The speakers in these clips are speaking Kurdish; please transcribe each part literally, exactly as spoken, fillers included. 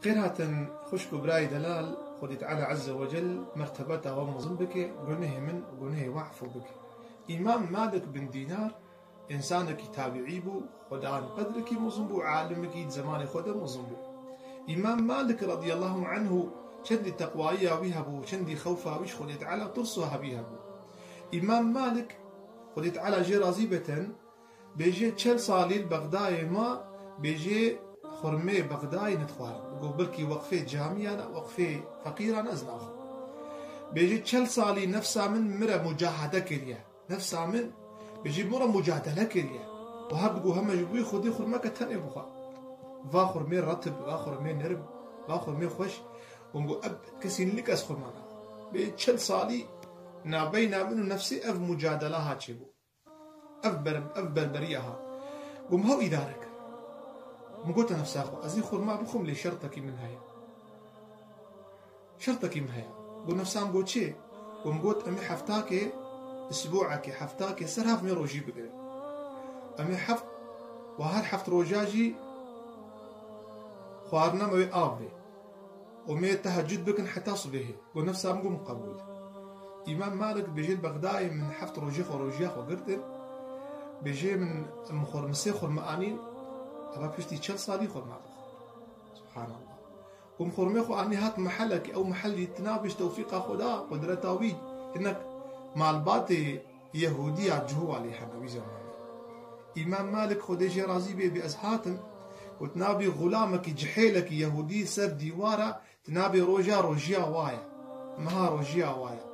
Xêr hatin xwişk û birayê delal, Xwedê Teala Azze ve Cel mertebeta we mezin bike, gunehê min û gunehê we efû bike. Îmam Malik bin Dînar însanekî tabiî bû, Xwedan qedrekî mezin bû, alimekî di zemanê xwe de mezin bû. Îmam Malik radiyallahu anhu çendî teqwayiya wî hebû, çendî xewfa wî ji Xwedê Teala tirsa hebî hebû. Îmam Malik, Xwedê Teala jê razî be, ten Bêje çel salî li Bexdayê ma, bêje xurmê Bexdayê nedixwarim. Go belkî weqfê camiyana, weqfê feqîrana ez naxwim. Bêje çel salî nefsa min mi re mucahede kiriye. Nefsa min, bêje min re mucadele kiriye. Û her digo heme ji bo wî xwedî xurmeke tenê bixwe. Va xurmê retib, va xurmê nerm, va xurmê xweş. Hûn go eb kesî lik ez xurma naxwim. Bê çel salî nabeyna min û nefsê ev mucadela ha çêbû. Ev ber-, ev berberiya ha. Gom hew îdare kir. Min gote nefsa xwe, ez ê xurma bixwim lê şertekî min heye. Şertekî min heye. Got nefsa min got çi? Gom got em ê heftakê, isbuekê, heftakê ser heft mê rojî bigirin. Em ê heft, wa her heft roja jî xwarina me wê av bê. Û me tehecud bikin heta sibehê. Got nefsa min got min qebûl. Îmam Malik bêje li Bexdayê min heft rojê xwe rojiya xwe girtin. Bêje min, min xurmisê xurme anîn. Eva piştî çel salî xurma bixwe. Subhanallah. Got min xurmê xwe anî hat mehelekî, ew mehel jî tina bî ji tewfîqa xwe da, qudreta wî. Hinek malbatê Yehûdiya cihû alî hene wî zemanê. Îmam Malik Xwedê jê razî bê, bê ez hatim, got nabî xulamekî cihêlekî Yehûdî ser dîwara, ti nabî roja rojiya wa ye. Meha rojiya wa ye.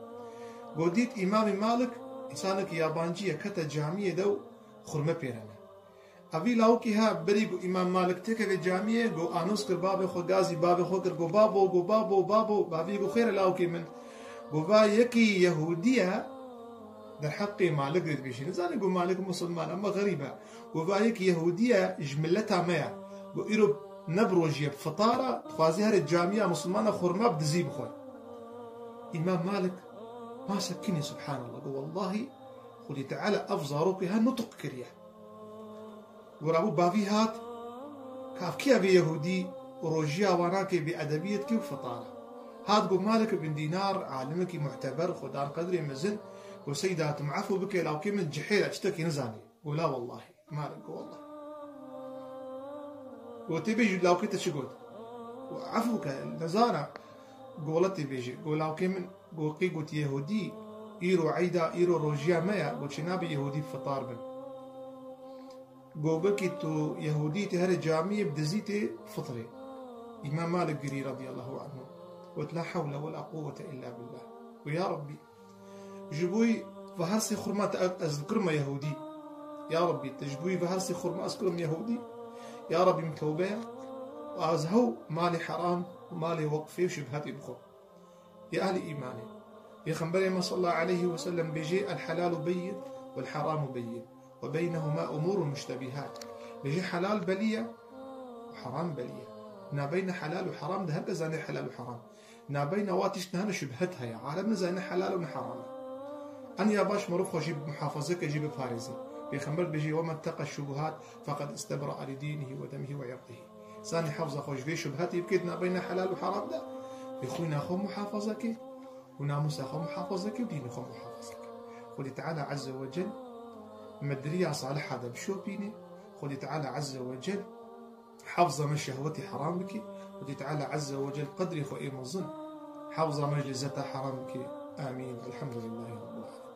Got dît Îmamî Malik, însanekî yabancî ye, kete camiyê de û xurme pê re ne. Evî lawikî ha berî ku Îmam Malik têkeve camiyê, go anûs kir bavê xwe, gazî bavê xwe kir, go babo, go babo, babo, bavî go xêr e lawikê min. Go va yekî Yehûdî ye, derheqê Malik dibêjî. Nizanî go Malik musulman, ema xerîb e. Go va yekî Yehûdî ye, ji mileta me ye. Go îro ne bi rojî ye, bi fitar e, dixwazî here camiya musulmana xurma bi dizî bixwe. Îmam Malik ma sekinî, subhanallah. Go wellahî, Xwedê Teala ev zarokê ha nutq kiriye. Gora bû bavî hat, kavkiya vê Yehûdî rojiya wanakê bê edebiyet kî û fitara. Hat got Malik bin Dînar, alimekî muhteber, xwedan qedrê mezin, got Seyda tu min efû bike, lawkê min cihêl e, tiştekî nizanî. Got la wellahî. Malik got wellahî. Got tê bêjî lawkê te çi got? Got efû ke, nizana. Got wele tê bêjî. Got lawkê min Got qî got Yehûdî, îro eyda, îro rojiya me ye, got çênabe Yehûdî fitar bin. Got belkî tu Yehûdî tê here camiyê bi dizî tê fitrê. Îmam Malik girî radiyallahu anhu. Got la hewle we la quwwete illa billah. Got ya Rabbî, ji bo wî ve her sê xurma te ez dikirime Yehûdî. Ya Rabbî, te ji bo wî ve her sê xurma ez kirim Yehûdî. Ya Rabbî, min tewbe ye. Ez hew malê heram û malê weqfê û şibhetê bixwim. Ya ehlî îmanê, Pêxemberê me sallallahu aleyhi ve sellem bêjê, "El helalu beyyin, vel heramu beyyin, ve beynehuma umurun muştebihat." Bêjê, helal belî ye û heram belî ye. Nabeyna helal û heram de her kes zanê helal û heram. Nabeyna wa tişt hene şubhet heye. Alem nizane helal û ne heram e. En ya baş merov xwe jî muhafaze ke, jî biparêzê. Pêxember dibêjê, "Ve men teqa şubuhat, feqed istebra'a li dînihi ve demihi ve irdihi." Zanê hefza xwe ji vê şubhetê bike di nabeyna helal û heram de, vê xwîna xwe muhafaza ke û namûsa xwe muhafaza ke û dînê xwe muhafaza ke. Xwedê Teala Azze ve Cel me di riya saliha de bişopîne. Xwedê Teala Azze ve Cel hefza me şehwetê heram bike. Xwedê Teala Azze ve Cel qedrê xwe ê mezin hefza me ji lezzeta heram bike. Amîn. Elhamdulillahî Rabbil Alemin.